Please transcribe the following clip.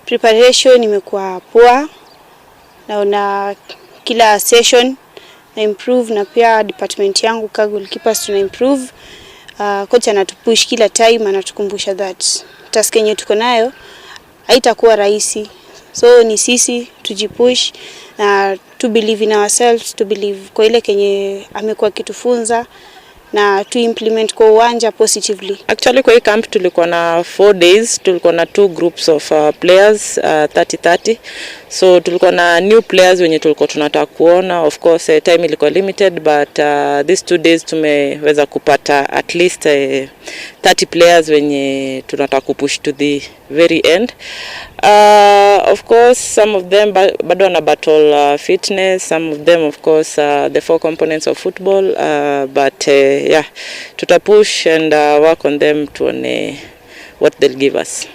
Preparation imekuwa poa, naona kila session na improve, na pia department yangu ka goalkeepers tuna improve. Coach anatupush kila time, anatukumbusha that task yenye tuko nayo haitakuwa rahisi, so ni sisi tujipush na to believe in ourselves, to believe kwa ile kenye amekuwa akitufunza na to implement kwa uwanja positively. Actually, kwa hii camp tulikuwa na 4 days, tulikuwa na two groups of players, 30 30. So tulikuwa na new players wenye tulikuwa tunataka kuona. Of course, time ilikuwa limited, but these 2 days tumeweza kupata at least 30 players wenye tunataka kupush to the very end. Of course, some of them bado wana battle fitness, some of them, of course, the four components of football, but yeah, tutapush and work on them tuone what they'll give us.